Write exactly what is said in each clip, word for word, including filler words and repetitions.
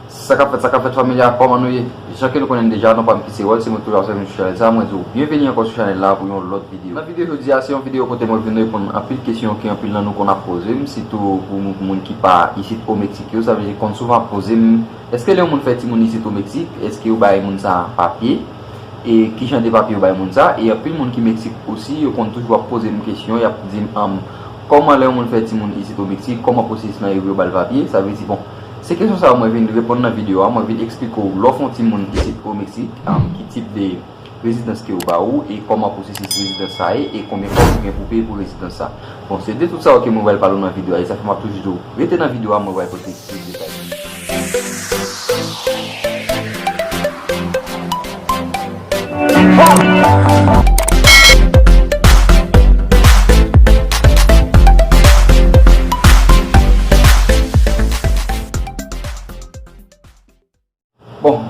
Sa k ap fèt, sa k ap fèt, fanmi a, kòman nou ye? Jan ke nou konnen deja, non pa m ki se Rod, se mwen toujou ap sèvi sou chanèl sa, mwen di w byenveni ankò sou chanèl la pou yon lòt videyo. Nan videyo jodi a, se yon videyo kote mwen vin reponn anpil kesyon ke anpil nan nou konn ap poze m, sitou pou moun, moun ki pa isit o Meksik yo, sa vle di konn souvan ap poze m, èske lè yon moun fè timoun isit o Meksik, èske yo bay moun sa papye? E kijan de papye yo bay moun sa? E anpil moun ki Meksik osi, yo konn toujou ap poze m kesyon, y ap di m, um, kòman lè yon moun fè timoun isit o Meksik, kòman pwosesis lan ye pou yo ba l papye? Sa vle di, bon, se kesyon sa yo mwen vin reponn nan videyo a, mwen vin eksplike w lè w fè yon timoun isit o Meksik, um, ki tip de rezidans ke yo ba ou, e kòman pwosesis rezidans sa ye, e konbyen kòb ou gen pou peye pou rezidans sa. Bon, se de tout sa yo ke mwen pral pale w nan videyo a, e sa fè m ap toujou di w, rete nan videyo a, mwen pral pote plis detay. Bon,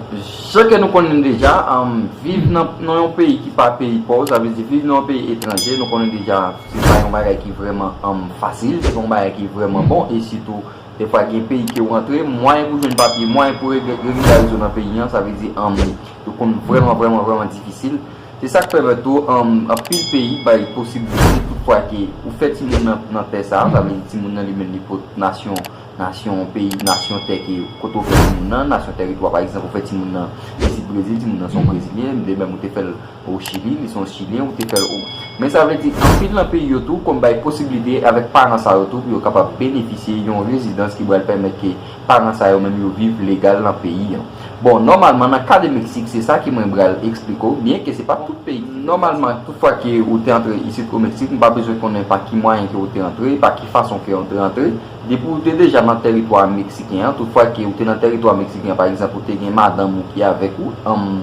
jan ke nou konnen deja, um, viv nan, nan yon peyi ki pa peyi pa w, sa vle di viv nan yon peyi etranje, nou konnen deja, se pa yon bagay ki vrèman, um, fasil, se pa yon bagay ki vrèman bon, e sitou, defwa gen peyi ke w antre, mwayen pou jwenn papye, mwayen pou reg-, regilarize w nan peyi an, sa vle di, um, yo konn vrèman, vrèman, vrèman difisil. Se sa k pèmèt tou, um, anpil peyi bay posiblite, toutfwa ke ou fè timoun nan, nan tè sa, sa vle di timoun nan li menm li pot nasyon, nasyon, peyi, nasyon tè ke kote ou fè timoun nan, nasyon tèritwa, pa egzanp, ou fè timoun nan isit Brezil, timoun nan se yon Brezilyen, de menm ou te fè l o Chili, li se yon Chilyen, ou te fè l o. Men sa vle di, anpil nan peyi yo tou konn bay posiblite avèk paran sa yo tou pou yo kapab benefisye yon rezidans ki pral pèmèt ke paran sa yo menm yo viv legal nan peyi an. Bon, nòmalman, nan ka de Meksik, se sa ke mwen pral eksplike w, byen ke se pa tout peyi. Nòmalman, toutfwa ke ou te antre isit o Meksik, m pa bezwen konnen pa ki mwayen ke ou te antre, pa ki fason ke ou te antre. Depi ou te deja nan tèritwa meksiken an, toutfwa ke ou te nan tèritwa meksiken an, pa egzanp, ou te gen madanm ou ki avèk ou, um,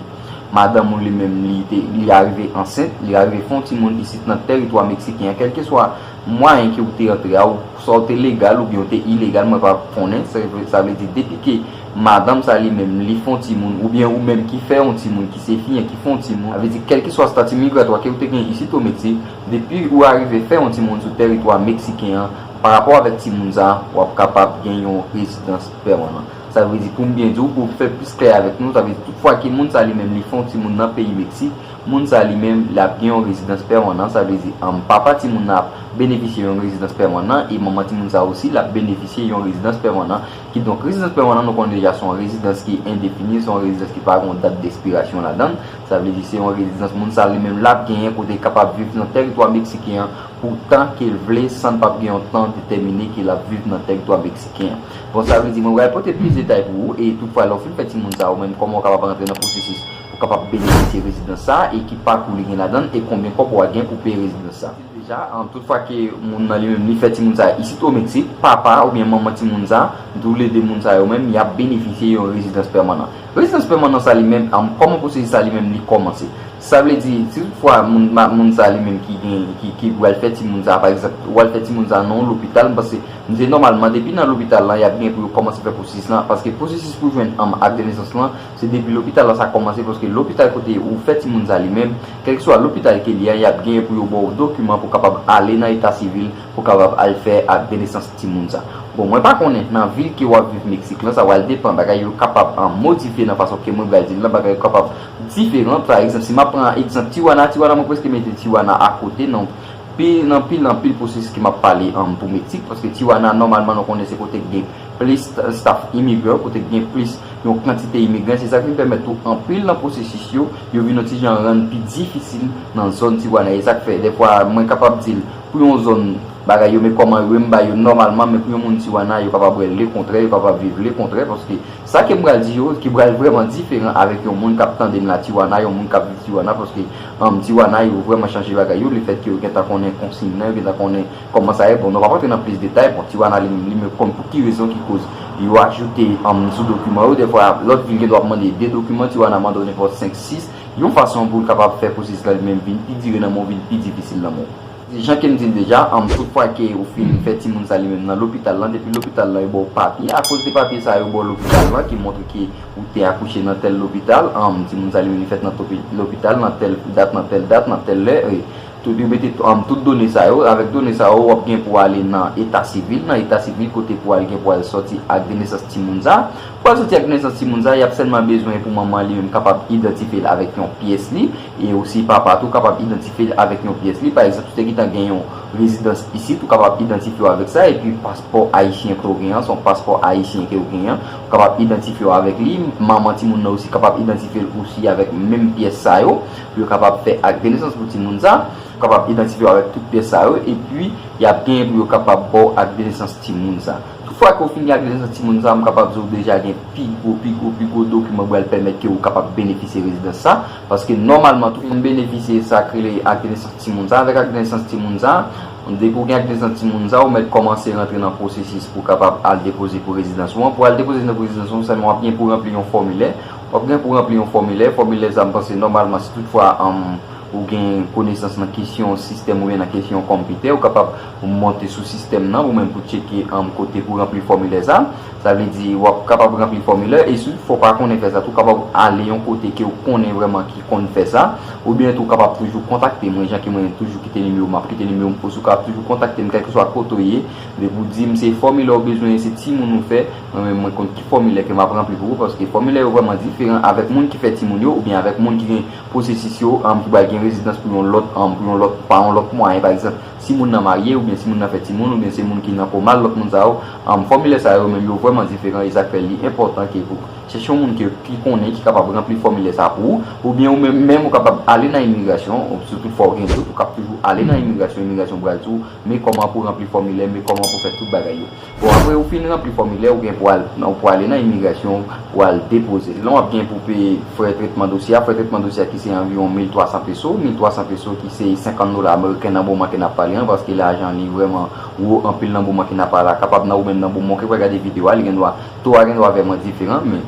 madanm ou li menm, li te, li arive ansent, li arive fè yon timoun isit nan tèritwa meksiken an, kèlkeswa mwayen ke ou te antre a, ou, swa ou te legal oubyen ou te ilegal, mwen pa konnen, sa vle, sa vle di depi ke madanm sa li menm, li fè yon timoun, oubyen ou menm ki fè yon timoun, ki se fi an, ki fè yon timoun, sa vle di kèlkeswa estati migratwa ke ou te gen isit o Meksik, depi ou arive fè yon timoun sou tèritwa meksiken an, pa rapò avèk timoun sa, w ap kapab gen yon rezidans pèmanan. Sa vle di, pou m byen di w, pou fè plis klè avèk nou, sa vle di, toutfwa ke moun sa li menm li fè yon timoun nan peyi Meksik, moun sa li menm, l ap gen yon rezidans pèmanan, sa vle di, um, papa timoun nan ap benefisye yon rezidans pèmanan, e manman timoun sa osi, l ap benefisye yon rezidans pèmanan. Kidonk, rezidans pèmanan, nou konnen deja, se yon rezidans ki endefini, se yon rezidans ki pa gen yon dat dekspirasyon ladan l. Sa vle di, se yon rezidans moun sa li menm, l ap genyen kote l kapab viv nan tèritwa meksiken an, pou tan ke l vle, san l p ap gen yon tan detèmine ke l ap viv nan tèritwa meksiken an. Bon, sa vle di, mwen pral pote plis detay pou ou, e toutfwa, lè w fin fè timoun sa, ou menm, kòman w kapab rantre nan pwosesis pou w kapab benefisye rezidans sa, e ki pakou li gen ladan l, e konbyen kòb w a gen pou peye rezidans sa. Deja, an, toutfwa ke moun nan li menm, li fè timoun sa isit o Meksik, papa oubyen manman timoun sa, toulede moun sa yo menm, y ap benefisye yon rezidans pèmanan. Rezidans pèmanan sa li menm, an, kòman pwosesis sa li menm, li kòmanse? Sa vle di, si toutfwa moun, ma-, moun sa li menm ki gen, ki, ki pral fè timoun sa, pa egzanp, ou al fè timoun sa nan yon lopital, m panse, m se nòmalman, depi nan lopital lan, y ap gen pou yo kòmanse fè pwosesis lan, paske pwosesis pou jwenn, um, ak de nesans lan, se depi lopital lan sa kòmanse, paske lopital kote ou fè timoun sa li menm, kèlkeswa lopital ke li a, y ap gen pou yo ba w dokiman pou kapab ale nan eta sivil, pou kapab al fè ak de nesans timoun sa. Bon, mwen pa konnen nan vil ke w ap viv Meksik lan, sa pral depann, bagay yo kapab, an, modifye nan fason ke mwen pral di l lan, bagay yo kapab diferan. Pa egzanp, si m ap pran egzanp Tijuana, Tijuana, mwen prèske mete Tijuana akote nan pi, nan pil, nan pil pwosesis ke m ap pale, an, pou Meksik, paske Tijuana, nòmalman, nou konnen se kote k gen plis st-, staff imigran, kote k gen plis yon kantite imigran. Se sa k vin pèmèt tou anpil nan pwosesis yo, yo vin yon ti jan rann pi difisil nan zòn Tijuana. E sa k fè, dèfwa, mwen kapab di l, pou yon zòn bagay yo, men kòman yo, m ba yo nòmalman, men pou yon moun Tijuana, yo kapab wè lekontrè, yo kapab viv lekontrè, paske sa ke m pral di yo, ki pral vrèman diferan avèk yon moun k ap tande m la Tijuana, yon moun k ap viv Tijuana, paske, um, Tijuana, yo vrèman chanje bagay yo, lefètke yo gentan konnen konsiy nan, yo gentan konnen kòman sa ye. Bon, nou p ap rantre nan plis detay, bon, Tijuana li menm, li menm konn pou ki rezon ki koz yo ajoute, um, sou dokiman yo, dèfwa lòt vil gen dwa ap mande de dokiman, Tijuana mande w nenpòt senk, sis, yon fason pou l kapab fè pwosesis la li menm vin pi dire nan men w, vin pi difisil nan men w. Jan ke m di l deja, um, tout fwa ke ou fin fè timoun sa li menm nan lopital lan, depi lopital lan yo ba w papye, akoz de papye sa yo ba w lopital lan, ki montre ke ou te akouche nan tèl lopital, um, timoun sa li menm li fèt nan topi-, lopital, nan tèl dat, nan tèl dat, nan tèl lè, e tout, yo mete, um, tout done sa yo, avèk done sa yo, w ap gen pou ale nan eta sivil, nan eta sivil kote pou al gen pou al sòti ak de nesans timoun sa, Pou al soti ak nesans timoun sa, y ap sèlman bezwen pou manman li menm kapab idantifye l avèk yon pyès li, e osi papa tou kapab idantifye l avèk yon pyès li. Pa egzanp, si w te gentan gen yon rezidans isit, ou kapab idantifye w avèk sa, epi paspò ayisyen ke w genyen an, se yon paspò ayisyen ke w genyen an, ou kapab idantifye w avèk li. Manman timoun nan osi kapab idantifye l osi avèk menm pyès sa yo, pou yo kapab fè ak de nesans pou timoun sa, ou kapab idantifye w avèk tout pyès sa yo, epi y ap genyen pou yo kapab ba w ak de nesans timoun sa. Tout fwa ke w fin gen ak de nesans timoun sa, m kapab di w deja gen pi gwo, pi gwo, pi gwo dokiman k pral pèmèt ke w kapab benefisye rezidans sa. Paske nòmalman, tou fin benefisye sa k rele ak de nesans timoun sa. Avèk ak de nesans timoun sa, depi w gen ak de nesans timoun sa, ou mèt kòmanse rantre nan pwosesis pou w kapab al depoze pou rezidans ou an. Pou al depoze nan rezidans ou an, sèlman w ap gen pou ranpli yon fòmilè. W ap gen pou ranpli yon fòmilè. Fòmilè sa, m panse nòmalman, si toutfwa, um, ou gen konesans nan kesyon sistèm oubyen nan kesyon konpitè, ou kapab monte sou sistèm nan ou menm pou tcheke, um, kote pou ranpli fòmilè sa. Sa vle di, w ap kapab ranpli fòmilè, e si w pa konnen fè sa tou, w kapab ale yon kote ke w konnen vrèman ki konn fè sa, oubyen tou w kapab toujou kontakte mwen, jan ke mwen toujou kite nimewo m, m ap kite nimewo m, oswa w kapab toujou kontakte m, kèlkeswa kote w ye, depi w di m se fòmilè w bezwen, se timoun ou fè, mwen menm mwen konn ki fòmilè ke m ap ranpli pou ou, paske fòmilè yo vrèman diferan avèk moun ki fè timoun yo, oubyen avèk moun ki gen pwosesis yo, um, ki bay gen rezidans pou yon lòt, um, pou yon lòt, pa yon lòt mwayen, pa egzanp, si moun nan marye, oubyen si moun nan fè timoun, oubyen se moun ki nan koma, lòt moun sa yo, um, fòmilè sa yo menm yo vrèman diferan, e sa k fè li enpòtan ke pou chèche yon moun ke, ki konnen, ki kapab ranpli fòmilè sa pou ou, oubyen ou menm, menm ou kapab ale nan imigrasyon, ou, si toutfwa ou gen dout, ou kab toujou ale nan imigrasyon, imigrasyon pral di w, men kòman pou ranpli fòmilè, men kòman pou fè tout bagay yo. Bon, apre ou fin ranpli fòmilè, ou gen pou al, ou pou ale nan imigrasyon, pou al depoze l. Lan w ap gen pou peye frè tretman dosye a. Frè tretman dosye a ki se anviwon mil twa san peso. Mil twa san peso ki se senkant dola ameriken nan moman ke n ap pale an, paske lajan li vrèman wo anpil nan moman ke n ap pale a. Kapab nan ou menm nan moman ke w pral gade videyo a, li gen dwa, to a gen dwa vrèman diferan, men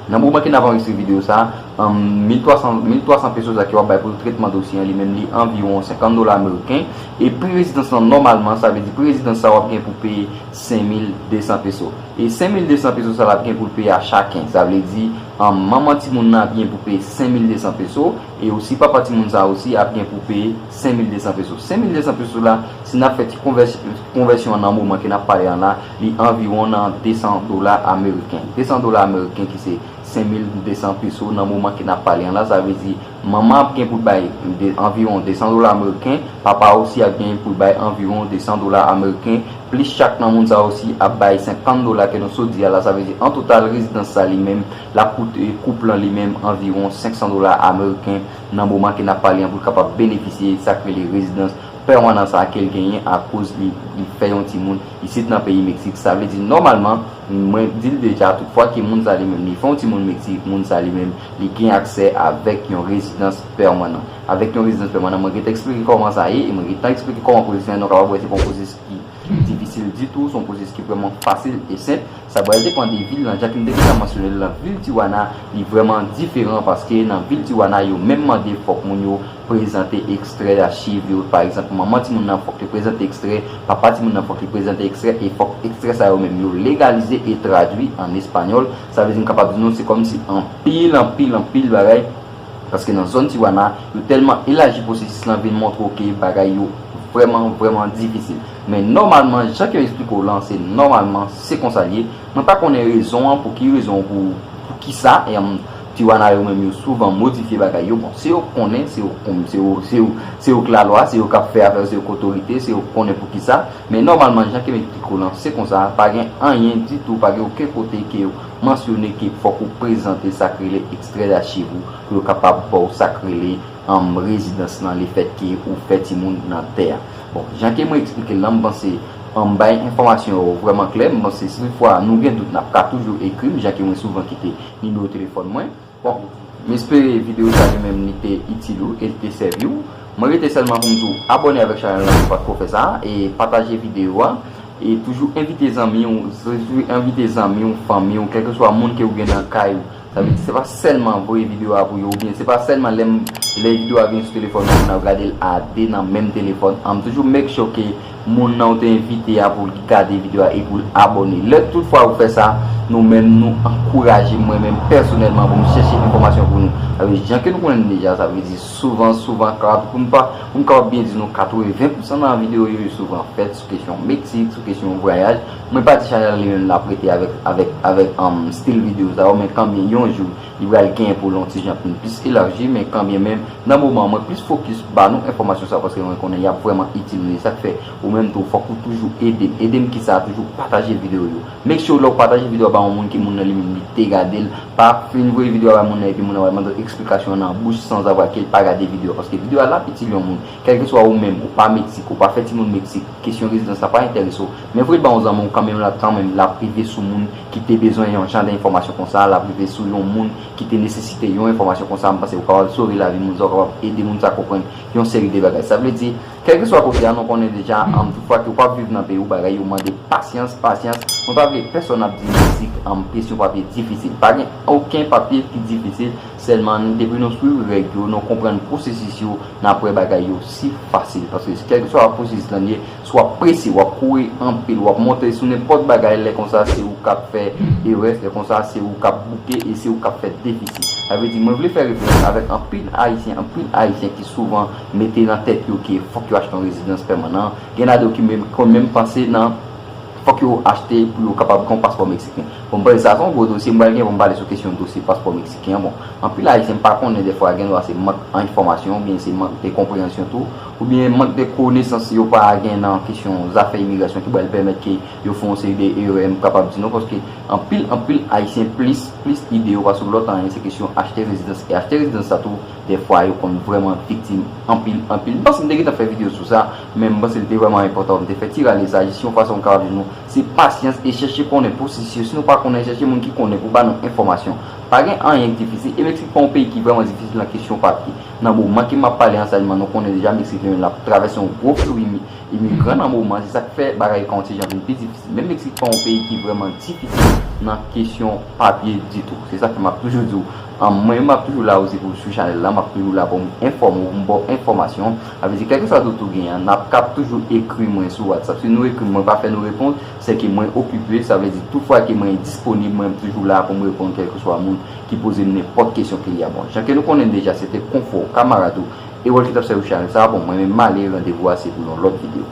nan moman ke n ap anrejistre videyo sa, um, mil twa san, mil twa san peso sa ke w ap bay pou tretman dosye an, li menm li anviwon senkant dola ameriken. E pri rezidans lan nòmalman, sa vle di pri rezidans sa w ap gen pou peye senk mil de san peso. E senk mil de san peso sa l ap gen pou l peye a chaken. Sa vle di, um, manman timoun nan ap gen pou peye senk mil de san peso, e osi papa timoun sa osi ap gen pou peye senk mil de san peso. Senk mil de san peso la, si n ap fè ti konvèsyon, konvèsyon an nan moman ke n ap pale an la, li anviwon nan de san dola ameriken. De san dola ameriken ki se senk mil de san peso nan moman ke n ap pale an la, sa vle di manman ap gen pou l bay de, anviwon de san dola ameriken, papa osi ap gen pou l bay anviwon de san dola ameriken, plis chak nan moun sa osi ap bay senkant dola ke nou sot di a la, sa vle di an total rezidans sa li menm, l ap koute koup lan li menm anviwon senk san dola ameriken nan moman ke n ap pale an pou l kapab benefisye sa k rele rezidans pèmanan sa ke l genyen akoz li, li fè yon timoun isit nan peyi Meksik. Sa vle di nòmalman, mwen di l deja, tout fwa ke moun sa li menm li fè yon timoun Meksik, moun sa li menm li gen aksè avèk yon rezidans pèmanan. Avèk yon rezidans pèmanan, mwen gentan eksplike kòman sa ye, e mwen gentan eksplike kòman pwosesis lan, nou kapab wè se pa yon pwosesis ki difisil ditou, se yon pwosesis ki vrèman fasil e senp. Sa pral depann de vil lan, jan ke m te gentan mansyone l lan, vil Tijuana, li vrèman diferan, paske nan vil Tijuana, yo menm mande fòk moun yo prezante ekstrè achiv yo. Pa egzanp, manman timoun nan fòk li prezante ekstrè, papa timoun nan fòk li prezante ekstrè, e fòk ekstrè sa yo menm yo legalize e tradui an espanyòl. Sa vle di m kapab di nou, se kòmsi anpil, anpil, anpil bagay, paske nan zòn Tijuana, yo tèlman elaji pwosesis lan vin montre w ke bagay yo vrèman, vrèman difisil. Men nòmalman, jan ke yo eksplike w lan, se nòmalman, se konsa l ye. Mwen pa konnen rezon an, pou ki rezon, pou, pou ki sa, e, um, Tijuana yo menm yo souvan modifye bagay yo. Bon, se yo k konnen, se yo k konn, se yo, se yo, se yo k lalwa, se yo k ap fè afè yo, se yo k otorite, se yo k konnen pou ki sa. Men nòmalman, jan ke m eksplike w lan, se konsa, pa gen anyen ditou, pa gen okenn kote ke yo mansyone ke fòk ou prezante sa k rele ekstrè dachiv ou pou yo kapab ba w sa k rele, um, rezidans lan, lefètke ou fè timoun nan tè a. Bon, jan ke mwen eksplike l lan, m panse, um, m bay enfòmasyon yo vrèman klè. M panse si toutfwa nou gen dout, n ap ka toujou ekri m, jan ke mwen souvan kite nimewo telefòn mwen. Bon, m espere videyo sa li menm li te itil ou e li te sèvi w. Mwen rete sèlman pou m di w abòne avèk chanèl lan si w pa t ko fè sa, e pataje videyo a, e toujou envite zanmi w, toujou envite zanmi w, fanmi w, kèlkeswa moun ke w gen nan kay ou. Sa vle di se pa sèlman voye videyo a pou yo, oubyen se pa sèlman lè m, lè videyo a vin sou telefòn mwen, pou n ap gade l a de nan menm telefòn an. M toujou make sure ke moun nan ou te envite a pou l gade videyo a e pou l abòne. Lè tout fwa ou fè sa, nou menm nou ankouraje mwen menm pèsonèlman pou m chèche enfòmasyon pou nou. Sa vle di, jan ke nou konnen deja, sa vle di souvan, souvan, kapab pou m pa, pou m kapab byen di nou, katreven pousan nan videyo yo, yo souvan fèt sou kesyon Meksik, sou kesyon vwayaj. Mwen pa di chanèl li menm l ap rete avèk, avèk, avèk, um, stil videyo sa yo, men kanmenm yon jou, li pral genyen pou l yon ti jan pou l plis elaji, men kanmenm menm, nan moman an, mwen plis fokis ba nou enfòmasyon sa yo, paske mwen konnen y ap vrèman itil nou. E sa k fè, ou menm tou, fòk ou toujou ede m. Ede m kisa? Toujou pataje videyo yo. Make sure lè w pataje videyo a ba yon moun ke moun nan li menm li te gade l. Pa fin voye videyo a bay moun nan epi moun nan pral mande w eksplikasyon nan bouch sanzava ke l pa gade videyo a. Paske videyo a l ap itil yon moun. Kèlkeswa ou menm, ou pa Meksik, ou pa fè timoun Meksik, kesyon rezidans la pa enterese w. Men voye l ba yon zanmi w kanmenm la, kanmenm l ap rive sou moun ki te bezwen yon jan de enfòmasyon konsa, l ap rive sou yon moun ki te nesesite yon enfòmasyon konsa. M panse ou kapab sove lavi moun sa, ou kapab ede moun sa konprann yon seri de bagay. Sa vle di, kèlkeswa kote a, nou konnen deja, um, tout fwa ke w ap viv nan peyi w, bagay yo mande pasyans, pasyans. Mwen pa vle pèsonn ap di Meksik, um, kesyon papye difisil. Pa gen okenn papye ki difisil, sèlman depi nou swiv règ yo, nou konprann pwosesis yo, n ap wè bagay yo si fasil. Paske kèlkeswa pwosesis lan ye, si w ap prese, w ap kouri anpil, w ap monte sou nenpòt bagay, lè konsa se ou k ap fè erè, lè konsa se ou k ap bouke e se ou k ap fè defisi. Sa vle di, mwen vle fè referans avèk anpil Ayisyen, anpil Ayisyen ki souvan mete nan tèt yo ke fòk yo achte yon rezidans pèmanan. Gen ladan yo ki menm, ki menm panse nan fòk yo achte pou yo kapab gen yon paspò meksiken. Bon, m panse sa se yon gwo dosye, m pral gen pou m pale sou kesyon dosye paspò meksiken an. Bon, anpil Ayisyen m pa konnen dèfwa gen dwa se mank enfòmasyon oubyen se mank de konpreyansyon tou, oubyen mank de konesans yo pa gen nan kesyon zafè imigrasyon ki pral pèmèt ke yo fè yon seri de erè, m kapab di nou, paske anpil, anpil Ayisyen plis, plis ide yo pa sou lòt anyen, se kesyon achte rezidans. E achte rezidans sa tou, dèfwa yo konn vrèman viktim anpil, anpil. M panse m te gentan fè videyo sou sa, men m panse li te vrèman enpòtan pou m te fè ti rale sa, jis yon fason m kapab di nou, se pasyans e chèche konnen pwosesis yo. Si nou pa konnen, chèche moun ki konnen pou ba nou enfòmasyon. Pa gen anyen k difisil. E Meksik pa yon peyi ki vrèman difisil nan kesyon papye. Nan moman ke m ap pale an sèlman, nou konnen deja Meksik li menm l ap travèse yon gwo flou imi-, imigran nan moman, se sa k fè bagay yo ka yon ti jan vin pi difisil. Men Meksik pa yon peyi ki vrèman difisil nan kesyon papye ditou. Se sa k fè m ap toujou di w, um, mwen menm m ap toujou la osi pou sou chanèl la, m ap toujou la pou m enfòme w, pou m ba w enfòmasyon. Sa vle di, kèlkeswa dout ou genyen an, n ap kab toujou ekri mwen sou WhatsApp. Si nou ekri m, mwen pa fè nou repons, se ke mwen okipe, sa vle di tout fwa ke mwen disponib, mwen toujou la pou m reponn kèlkeswa moun ki poze m nenpòt kesyon ke li a. Bon, jan ke nou konnen deja, se te Konfò, kamarad ou, Ewòl ki t ap sèvi chanèl sa a. Bon, mwen menm m ale, randevou a se pou yon lòt videyo.